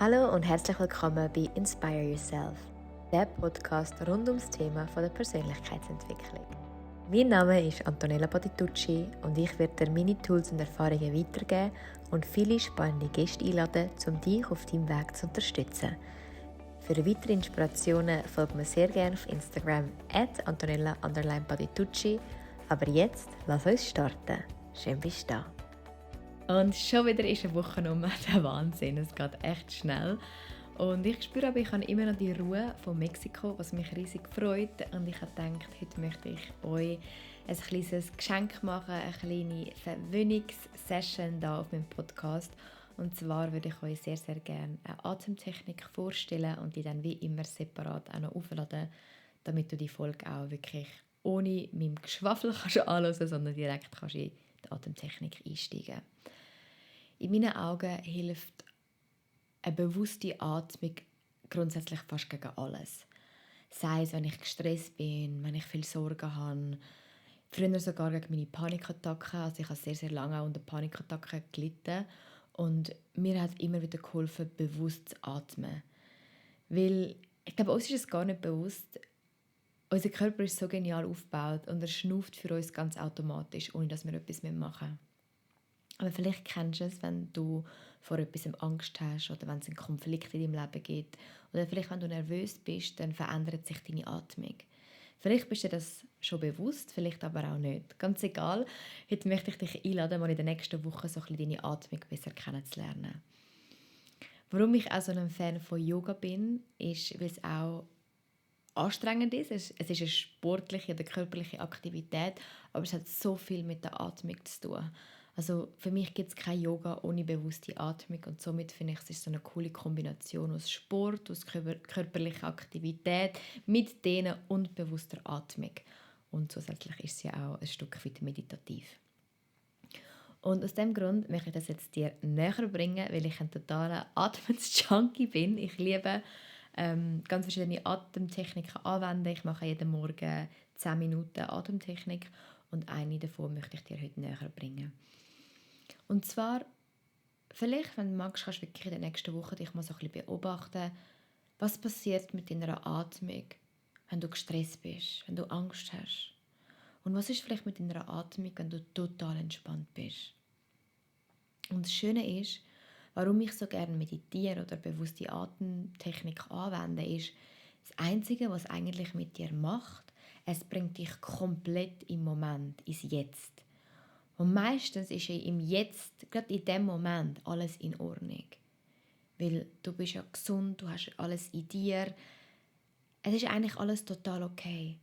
Hallo und herzlich willkommen bei Inspire Yourself, der Podcast rund ums Thema der Persönlichkeitsentwicklung. Mein Name ist Antonella Patitucci und ich werde dir meine Tools und Erfahrungen weitergeben und viele spannende Gäste einladen, um dich auf deinem Weg zu unterstützen. Für weitere Inspirationen folgt mir sehr gerne auf Instagram @Antonella_Patitucci. Aber jetzt, lass uns starten. Schön bist du da. Und schon wieder ist eine Woche um. Der Wahnsinn, es geht echt schnell. Und ich spüre aber, ich habe immer noch die Ruhe von Mexiko, was mich riesig freut. Und ich habe gedacht, heute möchte ich euch ein kleines Geschenk machen, eine kleine Verwöhnungssession hier auf meinem Podcast. Und zwar würde ich euch sehr, sehr gerne eine Atemtechnik vorstellen und die dann wie immer separat auch noch aufladen, damit du die Folge auch wirklich ohne meinem Geschwafel kannst anhören, sondern direkt kannst in die Atemtechnik einsteigen. In meinen Augen hilft eine bewusste Atmung grundsätzlich fast gegen alles. Sei es, wenn ich gestresst bin, wenn ich viel Sorgen habe, früher sogar gegen meine Panikattacken. Also ich habe sehr, sehr lange auch unter Panikattacken gelitten. Und mir hat immer wieder geholfen, bewusst zu atmen. Weil ich glaube, uns ist es gar nicht bewusst, unser Körper ist so genial aufgebaut und er schnauft für uns ganz automatisch, ohne dass wir etwas machen müssen. Aber vielleicht kennst du es, wenn du vor etwas Angst hast oder wenn es einen Konflikt in deinem Leben gibt. Oder vielleicht, wenn du nervös bist, dann verändert sich deine Atmung. Vielleicht bist dir das schon bewusst, vielleicht aber auch nicht. Ganz egal. Heute möchte ich dich einladen, mal in den nächsten Wochen so ein bisschen deine Atmung besser kennenzulernen. Warum ich auch so ein Fan von Yoga bin, ist, weil es auch anstrengend ist. Es ist eine sportliche oder körperliche Aktivität, aber es hat so viel mit der Atmung zu tun. Also für mich gibt es kein Yoga ohne bewusste Atmung und somit finde ich, es ist so eine coole Kombination aus Sport, aus körperlicher Aktivität mit denen und bewusster Atmung. Und zusätzlich ist es ja auch ein Stück weit meditativ. Und aus diesem Grund möchte ich das jetzt dir näher bringen, weil ich ein totaler Atmungsjunkie bin. Ich liebe ganz verschiedene Atemtechniken anwenden. Ich mache jeden Morgen 10 Minuten Atemtechnik und eine davon möchte ich dir heute näher bringen. Und zwar, vielleicht, wenn du magst, kannst du wirklich in den nächsten Wochen dich mal so ein bisschen beobachten, was passiert mit deiner Atmung, wenn du gestresst bist, wenn du Angst hast. Und was ist vielleicht mit deiner Atmung, wenn du total entspannt bist. Und das Schöne ist, warum ich so gerne meditiere oder bewusste Atemtechnik anwende, ist, das Einzige, was eigentlich mit dir macht, es bringt dich komplett im Moment, ins Jetzt. Und meistens ist im Jetzt, gerade in dem Moment, alles in Ordnung. Weil du bist ja gesund, du hast alles in dir. Es ist eigentlich alles total okay.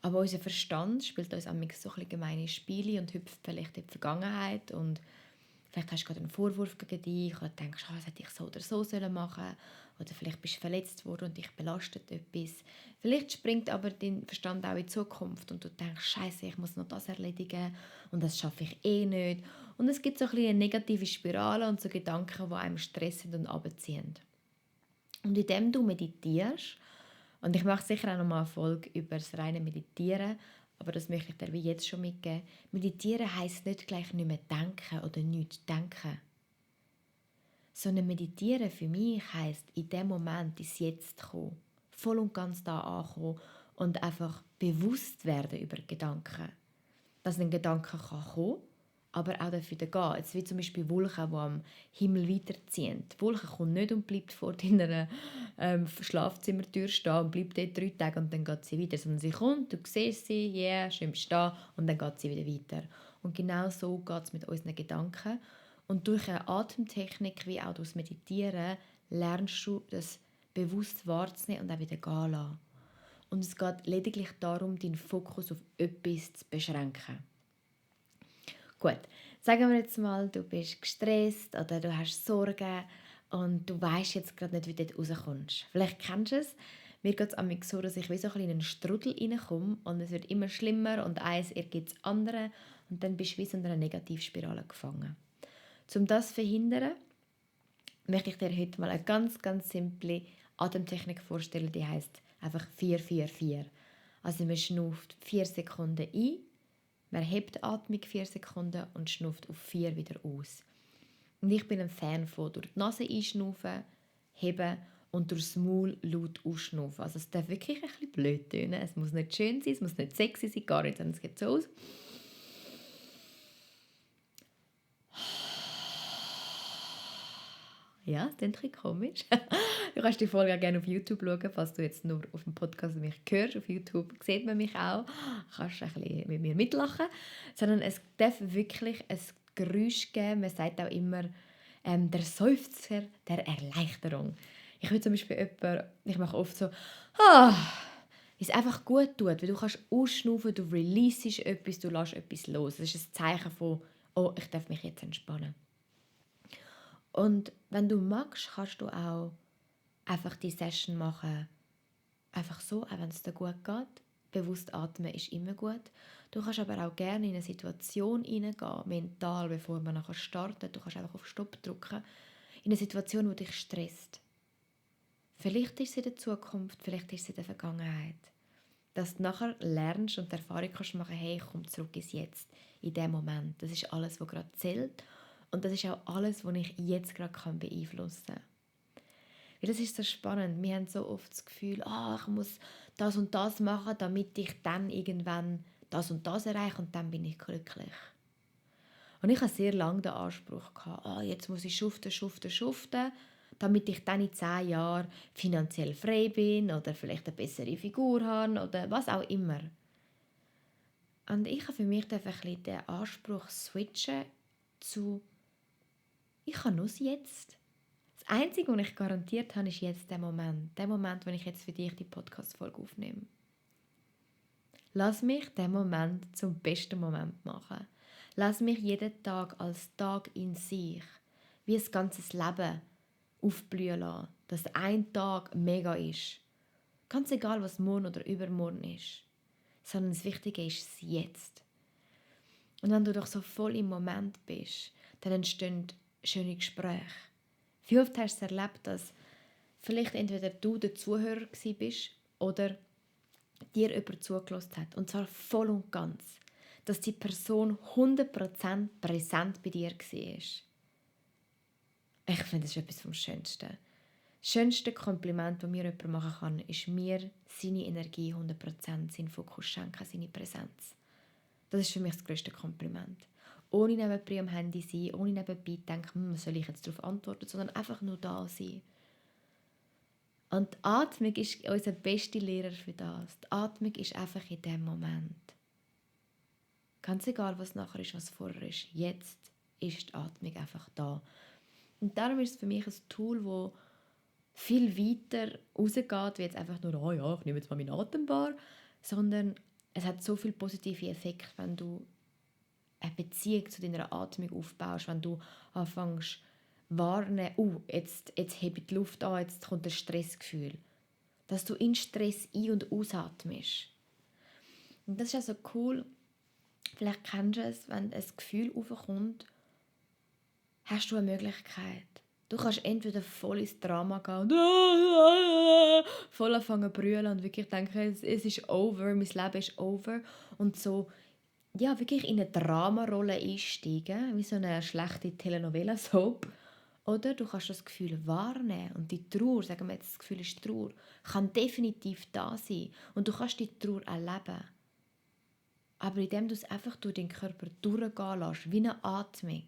Aber unser Verstand spielt uns manchmal so ein bisschen gemeine Spiele und hüpft vielleicht in die Vergangenheit und vielleicht hast du gerade einen Vorwurf gegen dich oder denkst, das hätte ich so oder so machen sollen. Oder vielleicht bist du verletzt worden und dich belastet etwas. Vielleicht springt aber dein Verstand auch in die Zukunft und du denkst, Scheiße, ich muss noch das erledigen und das schaffe ich eh nicht. Und es gibt so ein bisschen eine negative Spirale und so Gedanken, die einem stressen und runterziehen. Und indem du meditierst, und ich mache sicher auch noch mal eine Folge über das reine Meditieren, aber das möchte ich dir wie jetzt schon mitgeben. Meditieren heisst nicht gleich nicht mehr denken oder nichts denken. Sondern meditieren für mich heisst, in dem Moment ins Jetzt kommen, voll und ganz da ankommen und einfach bewusst werden über Gedanken. Dass ein Gedanke kommen kann, aber auch dafür gehen. Jetzt wie zum Beispiel Wolken, die am Himmel weiterziehen. Die Wolke kommt nicht und bleibt vor deiner Schlafzimmertür stehen und bleibt dort 3 Tage und dann geht sie weiter. Sondern sie kommt, du siehst sie, yeah, schön bist da und dann geht sie wieder weiter. Und genau so geht es mit unseren Gedanken. Und durch eine Atemtechnik wie auch durch das Meditieren lernst du, das bewusst wahrzunehmen und auch wieder gehen lassen. Und es geht lediglich darum, deinen Fokus auf etwas zu beschränken. Gut, sagen wir jetzt mal, du bist gestresst oder du hast Sorgen und du weißt jetzt gerade nicht, wie du dort rauskommst. Vielleicht kennst du es. Mir geht es manchmal so, dass ich wie so ein in einen Strudel reinkomme und es wird immer schlimmer und eins ergibt das andere und dann bist du wie so in einer Negativspirale gefangen. Um das zu verhindern, möchte ich dir heute mal eine ganz, ganz simple Atemtechnik vorstellen, die heisst einfach 4-4-4. Also man schnauft 4 Sekunden ein, man hebt die Atmung 4 Sekunden und schnauft auf 4 wieder aus. Und ich bin ein Fan von durch die Nase einschnaufen, heben und durchs Maul laut ausschnaufen. Also es darf wirklich ein bisschen blöd tönen. Es muss nicht schön sein, es muss nicht sexy sein, gar nicht, sondern es geht so aus. Ja, das klingt ein bisschen komisch. Du kannst die Folge auch gerne auf YouTube schauen, falls du jetzt nur auf dem Podcast mich hörst. Auf YouTube sieht man mich auch. Du kannst ein bisschen mit mir mitlachen. Sondern es darf wirklich ein Geräusch geben. Man sagt auch immer, der Seufzer der Erleichterung. Ich will zum Beispiel ich mache oft so, ah, wie es einfach gut tut, weil du kannst ausschnaufen, du releasest etwas, du lässt etwas los. Das ist ein Zeichen von, oh, ich darf mich jetzt entspannen. Und wenn du magst, kannst du auch einfach die Session machen, einfach so, auch wenn es dir gut geht. Bewusst atmen ist immer gut. Du kannst aber auch gerne in eine Situation hineingehen, mental, bevor man nachher startet. Du kannst einfach auf Stopp drücken. In eine Situation, die dich stresst. Vielleicht ist es in der Zukunft, vielleicht ist es in der Vergangenheit. Dass du nachher lernst und die Erfahrung kannst machen, hey, ich komme zurück ins Jetzt, in dem Moment. Das ist alles, was gerade zählt. Und das ist auch alles, was ich jetzt gerade beeinflussen kann. Weil das ist so spannend. Wir haben so oft das Gefühl, ich muss das und das machen, damit ich dann irgendwann das und das erreiche und dann bin ich glücklich. Und ich hatte sehr lange den Anspruch, jetzt muss ich schuften, damit ich dann in 10 Jahren finanziell frei bin oder vielleicht eine bessere Figur habe oder was auch immer. Und ich habe für mich ein bisschen den Anspruch switchen zu, ich kann nur das Jetzt. Das Einzige, was ich garantiert habe, ist jetzt der Moment. Der Moment, wenn ich jetzt für dich die Podcast-Folge aufnehme. Lass mich den Moment zum besten Moment machen. Lass mich jeden Tag als Tag in sich, wie ein ganzes Leben, aufblühen lassen. Dass ein Tag mega ist. Ganz egal, was morgen oder übermorgen ist. Sondern das Wichtige ist das Jetzt. Und wenn du doch so voll im Moment bist, dann entstehen schöne Gespräche. Wie oft hast du es erlebt, dass vielleicht entweder du der Zuhörer bist oder dir jemand zugelassen hat. Und zwar voll und ganz. Dass die Person 100% präsent bei dir war. Ich finde, das ist etwas vom Schönsten. Das schönste Kompliment, das mir jemand machen kann, ist mir seine Energie 100%, seinen Fokus schenken, seine Präsenz. Das ist für mich das grösste Kompliment. Ohne nebenbei am Handy sein, ohne nebenbei denken, was soll ich jetzt darauf antworten, sondern einfach nur da sein. Und die Atmung ist unser bester Lehrer für das. Die Atmung ist einfach in dem Moment. Ganz egal, was nachher ist, was vorher ist. Jetzt ist die Atmung einfach da. Und darum ist es für mich ein Tool, das viel weiter rausgeht, wie jetzt einfach nur, ich nehme jetzt mal meinen Atem wahr, sondern es hat so viele positive Effekte, wenn du eine Beziehung zu deiner Atmung aufbaust, wenn du anfängst wahrnehmen, jetzt hebe ich die Luft an, jetzt kommt ein Stressgefühl. Dass du in Stress ein- und ausatmest. Und das ist also cool, vielleicht kennst du es, wenn ein Gefühl aufkommt, hast du eine Möglichkeit. Du kannst entweder voll ins Drama gehen und voll anfangen zu brüllen und wirklich denken, es ist over, mein Leben ist over. Und so, ja, wirklich in eine Dramarolle einsteigen, wie so eine schlechte Telenovela-Soap. Oder du kannst das Gefühl wahrnehmen und die Trauer, sagen wir jetzt, das Gefühl ist Trauer, kann definitiv da sein und du kannst die Trauer erleben. Aber indem du es einfach durch den Körper durchgehen lässt, wie eine Atmung,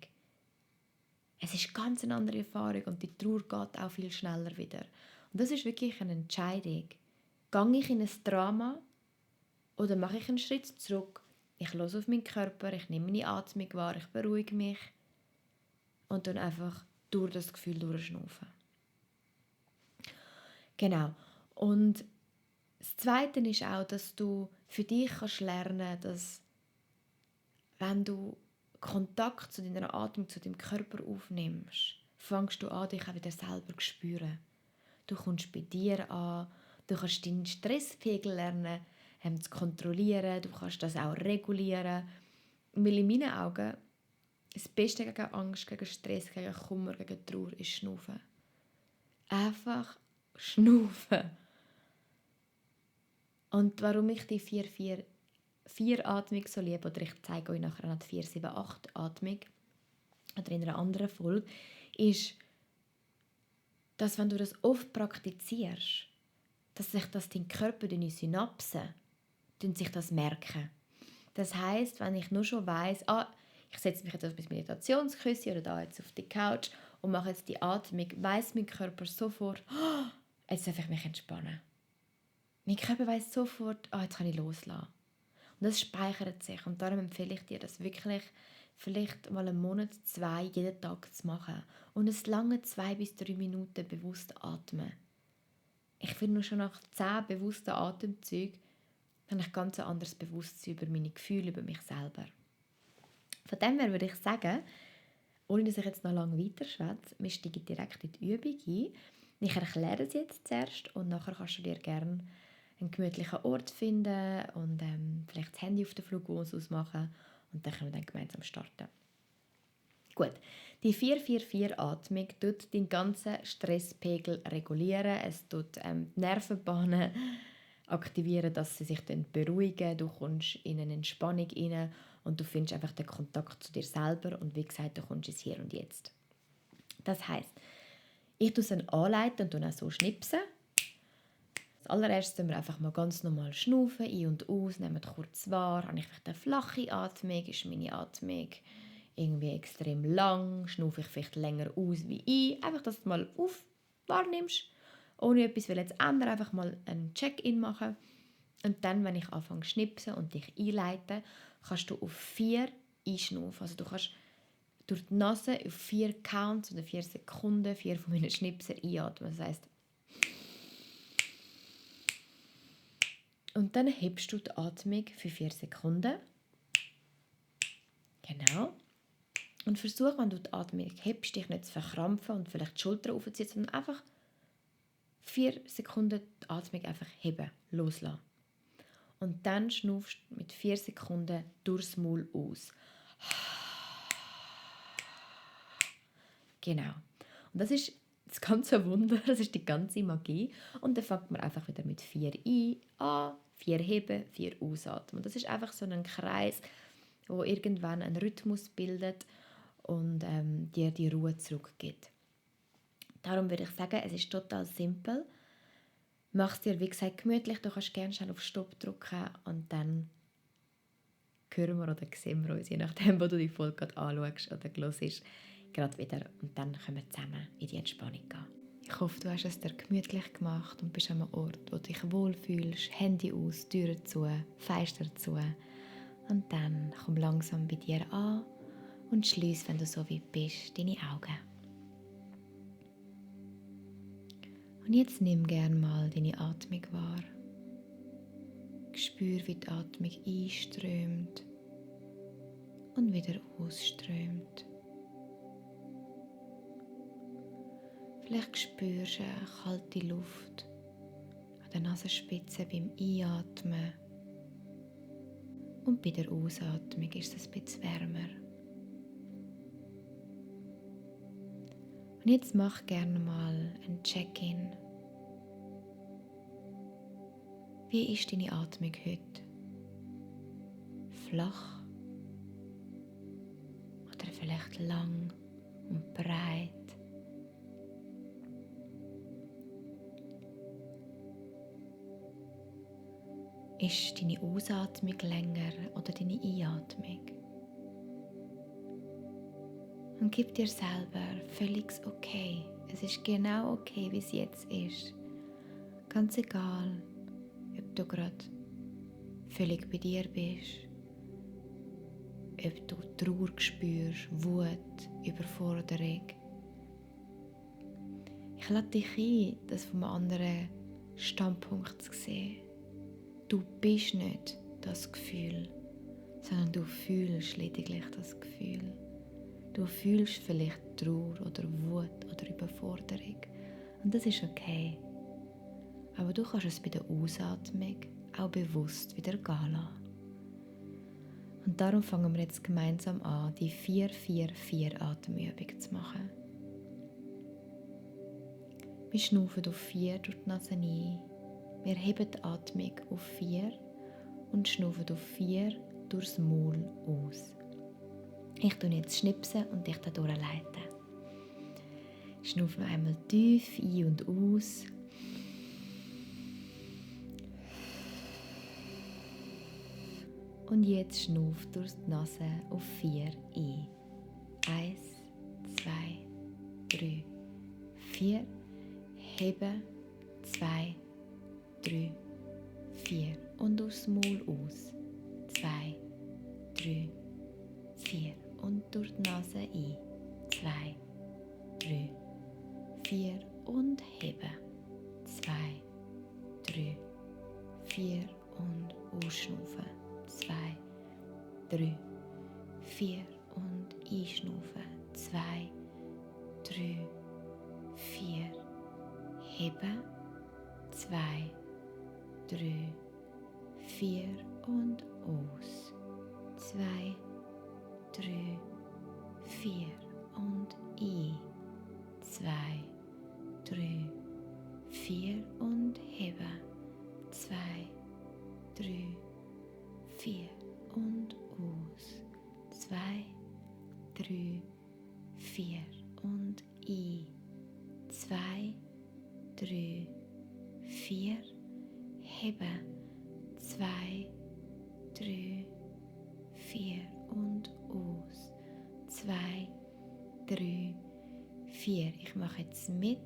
es ist ganz eine andere Erfahrung und die Trauer geht auch viel schneller wieder. Und das ist wirklich eine Entscheidung. Gehe ich in ein Drama oder mache ich einen Schritt zurück? Ich höre auf meinen Körper, ich nehme meine Atmung wahr, ich beruhige mich und dann einfach durch das Gefühl durchschnaufen. Genau. Und das Zweite ist auch, dass du für dich kannst lernen, dass wenn du Kontakt zu deiner Atmung, zu deinem Körper aufnimmst, fängst du an, dich auch wieder selber zu spüren. Du kommst bei dir an, du kannst deinen Stresspegel lernen zu kontrollieren, du kannst das auch regulieren. Weil in meinen Augen das Beste gegen Angst, gegen Stress, gegen Kummer, gegen Trauer ist Schnaufen. Einfach schnaufen. Und warum ich die 4-4-4-Atmung so liebe, oder ich zeige euch nachher noch die 4-7-8-Atmung, oder in einer anderen Folge, ist, dass wenn du das oft praktizierst, dass sich das dein Körper, deine Synapsen, sich das merken. Das heisst, wenn ich nur schon weiss, ich setze mich jetzt auf mein Meditationskissen oder da jetzt auf die Couch und mache jetzt die Atmung, weiss mein Körper sofort, jetzt darf ich mich entspannen. Mein Körper weiss sofort, jetzt kann ich loslassen. Und das speichert sich. Und darum empfehle ich dir, das wirklich vielleicht mal einen Monat, 2 jeden Tag zu machen. Und es lange 2 bis 3 Minuten bewusst atmen. Ich finde nur schon nach 10 bewussten Atemzügen habe ich ganz ein anderes Bewusstsein über meine Gefühle, über mich selber. Von dem her würde ich sagen, ohne dass ich jetzt noch lange weiterschwätze, wir steigen direkt in die Übung ein. Ich erkläre es jetzt zuerst und nachher kannst du dir gerne einen gemütlichen Ort finden und vielleicht das Handy auf den Flugmodus ausmachen und dann können wir dann gemeinsam starten. Gut, die 4-4-4-Atmung tut den ganzen Stresspegel regulieren. Es tut die Nervenbahnen aktivieren, dass sie sich dann beruhigen. Du kommst in eine Entspannung rein und du findest einfach den Kontakt zu dir selber und wie gesagt, du kommst ins Hier und Jetzt. Das heisst, ich tue es anleiten und auch so schnipsen. Als allererstes tun wir einfach mal ganz normal schnaufen, ein- und aus, nehmen kurz wahr. Habe ich vielleicht eine flache Atmung? Ist meine Atmung irgendwie extrem lang? Schnaufe ich vielleicht länger aus wie ein? Einfach, dass du mal wahrnimmst, ohne etwas jetzt ändern, einfach mal einen Check-in machen. Und dann, wenn ich anfange zu schnipsen und dich einleite, kannst du auf 4 einschnaufen. Also du kannst durch die Nase auf 4 Counts oder 4 Sekunden 4 von meinen Schnipsen einatmen. Das heisst, und dann hebst du die Atmung für 4 Sekunden. Genau. Und versuch, wenn du die Atmung hebst, dich nicht zu verkrampfen und vielleicht die Schultern aufzuziehen, sondern einfach 4 Sekunden die Atmung einfach heben, loslassen. Und dann schnaufst du mit 4 Sekunden durchs Maul aus. Genau. Und das ist das ganze Wunder, das ist die ganze Magie. Und dann fängt man einfach wieder mit 4 an, 4 heben, 4 ausatmen. Und das ist einfach so ein Kreis, wo irgendwann einen Rhythmus bildet und dir die Ruhe zurückgibt. Darum würde ich sagen, es ist total simpel. Mach es dir, wie gesagt, gemütlich. Du kannst gerne schnell auf Stopp drücken und dann hören wir oder sehen wir uns, je nachdem, wo du die Folge gerade anschaust oder hörst, gerade wieder. Und dann können wir zusammen in die Entspannung gehen. Ich hoffe, du hast es dir gemütlich gemacht und bist an einem Ort, wo du dich wohlfühlst. Handy aus, Türen zu, Fenster zu. Und dann komm langsam bei dir an und schließ, wenn du so weit bist, deine Augen. Und jetzt nimm gerne mal deine Atmung wahr. Spür, wie die Atmung einströmt und wieder ausströmt. Vielleicht spürst du eine kalte Luft an der Nasenspitze beim Einatmen und bei der Ausatmung ist es ein bisschen wärmer. Und jetzt mach gerne mal ein Check-in. Wie ist deine Atmung heute? Flach oder vielleicht lang und breit? Ist deine Ausatmung länger oder deine Einatmung? Und gib dir selber völlig okay. Es ist genau okay, wie es jetzt ist. Ganz egal, ob du gerade völlig bei dir bist, ob du Trauer spürst, Wut, Überforderung. Ich lade dich ein, das von einem anderen Standpunkt zu sehen. Du bist nicht das Gefühl, sondern du fühlst lediglich das Gefühl. Du fühlst vielleicht Trauer oder Wut oder Überforderung. Und das ist okay. Aber du kannst es bei der Ausatmung auch bewusst wieder gehen lassen. Und darum fangen wir jetzt gemeinsam an, die 4-4-4-Atemübung zu machen. Wir schnaufen auf 4 durch die Nase ein. Wir heben die Atmung auf 4 und schnaufen auf 4 durchs Maul aus. Ich tue jetzt schnipsen und dich da durchleiten. Schnuff noch einmal tief ein und aus. Und jetzt schnuff durch die Nase auf 4 ein. 1, 2, 3, 4. Heben. 2, 3, 4. Und aus dem Maul aus. 2, 3, 4. Und durch die Nase ein. 2, 3, 4. Und heben. 2, 3, 4. Und ausschnaufen. 2, 3, 4. Und einschnaufen. 2, 3, 4. Heben. 2, 3, 4 und aus. 2, 3, 4 und ein. 2, 3, 4 und heben. 2, 3, 4 und aus. 2, 3, 4 und ein. 2, 3, 4. Heben. 2, 3, 4 und aus. 2, 3, 4. Ich mache jetzt mit.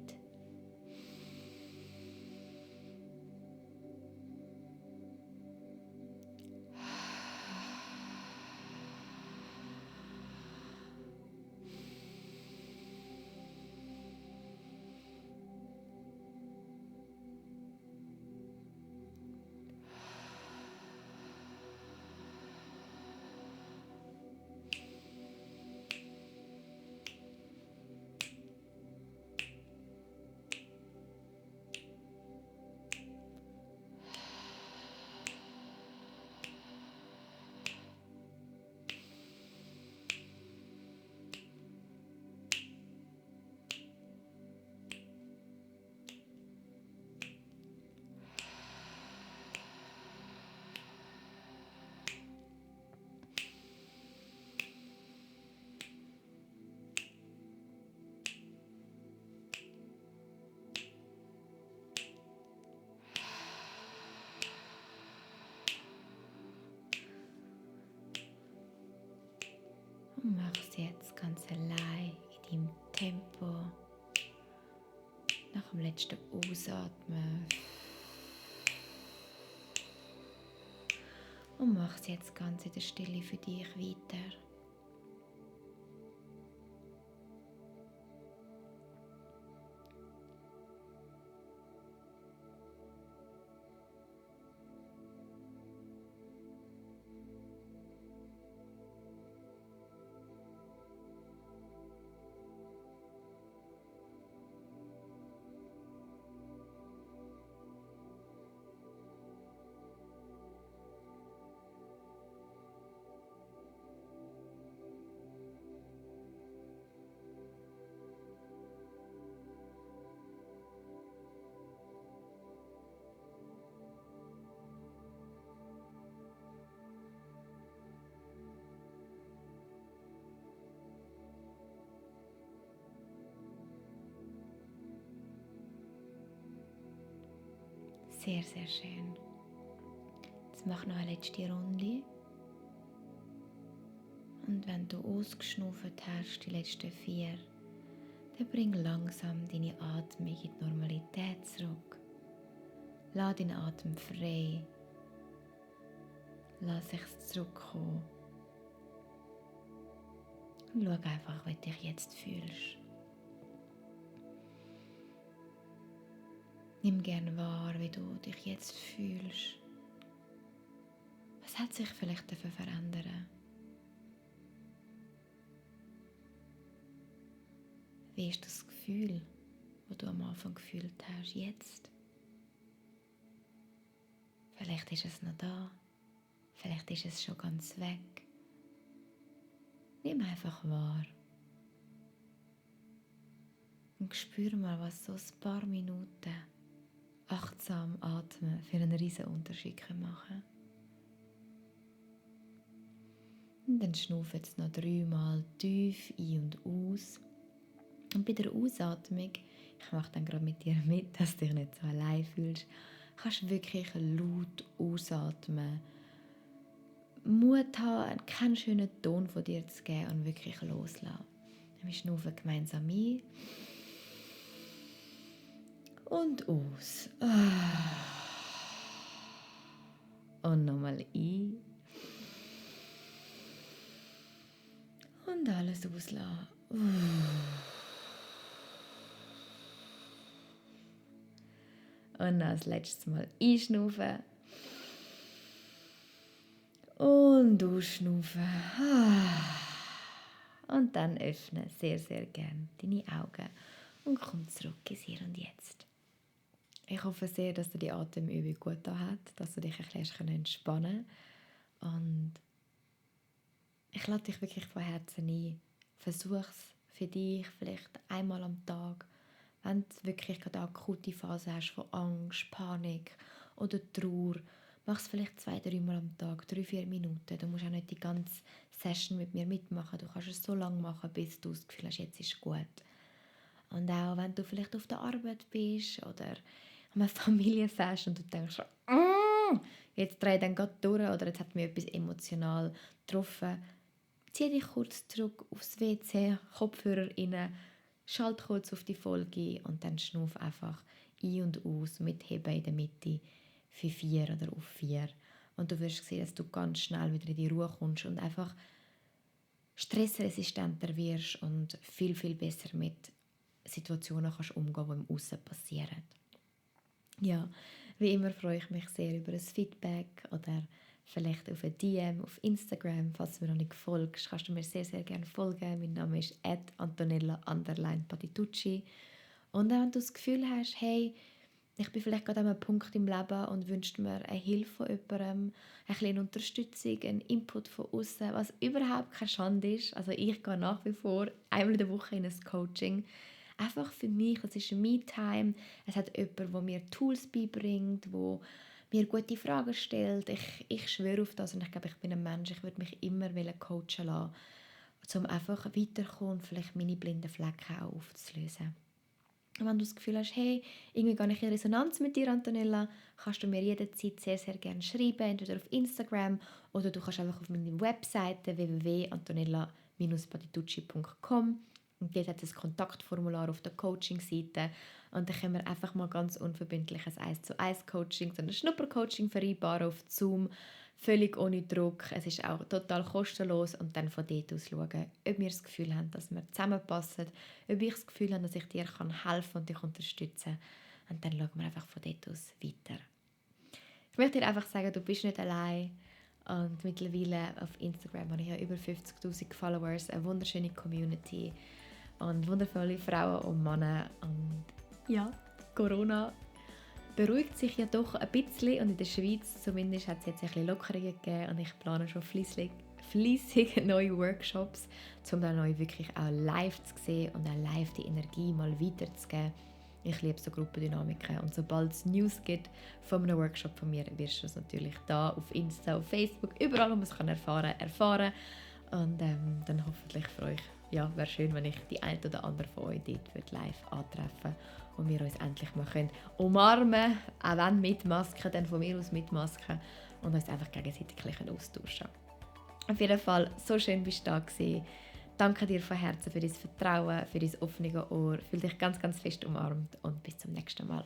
Und mach es jetzt ganz allein in deinem Tempo. Nach dem letzten Ausatmen. Und mach es jetzt ganz in der Stille für dich weiter. Sehr, sehr schön. Jetzt mach noch eine letzte Runde. Und wenn du ausgeschnauft hast, die letzten 4, dann bring langsam deine Atmung in die Normalität zurück. Lass deinen Atem frei. Lass es zurückkommen. Und schau einfach, wie du dich jetzt fühlst. Nimm gerne wahr, wie du dich jetzt fühlst. Was hat sich vielleicht verändern? Wie ist das Gefühl, das du am Anfang gefühlt hast, jetzt? Vielleicht ist es noch da, vielleicht ist es schon ganz weg. Nimm einfach wahr. Und spür mal, was so ein paar Minuten achtsam atmen für einen riesen Unterschied machen. Und dann schnuff jetzt noch 3 Mal tief ein und aus. Und bei der Ausatmung, ich mache dann gerade mit dir mit, dass du dich nicht so allein fühlst, kannst du wirklich laut ausatmen. Mut haben, keinen schönen Ton von dir zu geben und wirklich loslassen. Wir schnaufen gemeinsam ein und aus. Und nochmal ein. Und alles auslassen. Und dann das letzte Mal einschnaufen. Und ausschnaufen. Und dann öffne sehr, sehr gerne deine Augen und komm zurück ins Hier und Jetzt. Ich hoffe sehr, dass dir die Atemübung gut getan hat, dass du dich ein bisschen entspannen kannst. Und ich lade dich wirklich von Herzen ein. Versuch es für dich vielleicht einmal am Tag. Wenn du wirklich gerade eine akute Phase hast von Angst, Panik oder Trauer, mach es vielleicht 2-3 Mal am Tag, 3-4 Minuten. Du musst auch nicht die ganze Session mit mir mitmachen. Du kannst es so lange machen, bis du das Gefühl hast, jetzt ist es gut. Und auch wenn du vielleicht auf der Arbeit bist oder an einem Familienfest und du denkst, jetzt drehe ich dann gerade durch oder jetzt hat mich etwas emotional getroffen, zieh dich kurz zurück aufs WC, Kopfhörer rein, schalt kurz auf die Folge und dann schnuff einfach ein und aus mit Heben in der Mitte für 4 oder auf 4. Und du wirst sehen, dass du ganz schnell wieder in die Ruhe kommst und einfach stressresistenter wirst und viel, viel besser mit Situationen kannst umgehen, die im Aussen passieren. Ja, wie immer freue ich mich sehr über ein Feedback oder vielleicht auf ein DM auf Instagram. Falls du mir noch nicht folgst, kannst du mir sehr, sehr gerne folgen. Mein Name ist @Antonella_Patitucci. Und wenn du das Gefühl hast, hey, ich bin vielleicht gerade an einem Punkt im Leben und wünsche mir eine Hilfe von jemandem, ein bisschen Unterstützung, einen Input von außen, was überhaupt keine Schande ist. Also ich gehe nach wie vor einmal in der Woche in ein Coaching. Einfach für mich, es ist Me-Time. Es hat jemand, der mir Tools beibringt, der mir gute Fragen stellt. Ich schwöre auf das und ich glaube, ich bin ein Mensch, ich würde mich immer coachen lassen, um einfach weiterzukommen und vielleicht meine blinden Flecken auch aufzulösen. Und wenn du das Gefühl hast, hey, irgendwie gehe ich in Resonanz mit dir, Antonella, kannst du mir jederzeit sehr, sehr gerne schreiben, entweder auf Instagram oder du kannst einfach auf meine Webseite www.antonella-patitucci.com und dort hat es ein Kontaktformular auf der Coaching-Seite und dann können wir einfach mal ganz unverbindlich ein 1:1-Coaching, so ein Schnuppercoaching vereinbaren auf Zoom, völlig ohne Druck. Es ist auch total kostenlos und dann von dort aus schauen, ob wir das Gefühl haben, dass wir zusammenpassen, ob ich das Gefühl habe, dass ich dir helfen kann und dich unterstützen kann. Und dann schauen wir einfach von dort aus weiter. Ich möchte dir einfach sagen, du bist nicht allein. Und mittlerweile auf Instagram habe ich ja über 50'000 Followers, eine wunderschöne Community und wundervolle Frauen und Männer. Und ja, Corona beruhigt sich ja doch ein bisschen und in der Schweiz zumindest hat es jetzt ein bisschen Lockerungen gegeben und ich plane schon fleissig neue Workshops, um dann neu wirklich auch live zu sehen und auch live die Energie mal weiterzugeben. Ich liebe so Gruppendynamiken und sobald es News gibt von einem Workshop von mir, wirst du es natürlich da auf Insta, auf Facebook, überall, wo man es erfahren. Und dann hoffentlich für euch, ja, wäre schön, wenn ich die eine oder andere von euch dort live antreffen und wir uns endlich mal umarmen, auch wenn mit Maske, dann von mir aus mit Maske und uns einfach gegenseitig austauschen. Auf jeden Fall, so schön bist du da gewesen. Danke dir von Herzen für dein Vertrauen, für dein offene Ohr. Fühl dich ganz, ganz fest umarmt und bis zum nächsten Mal.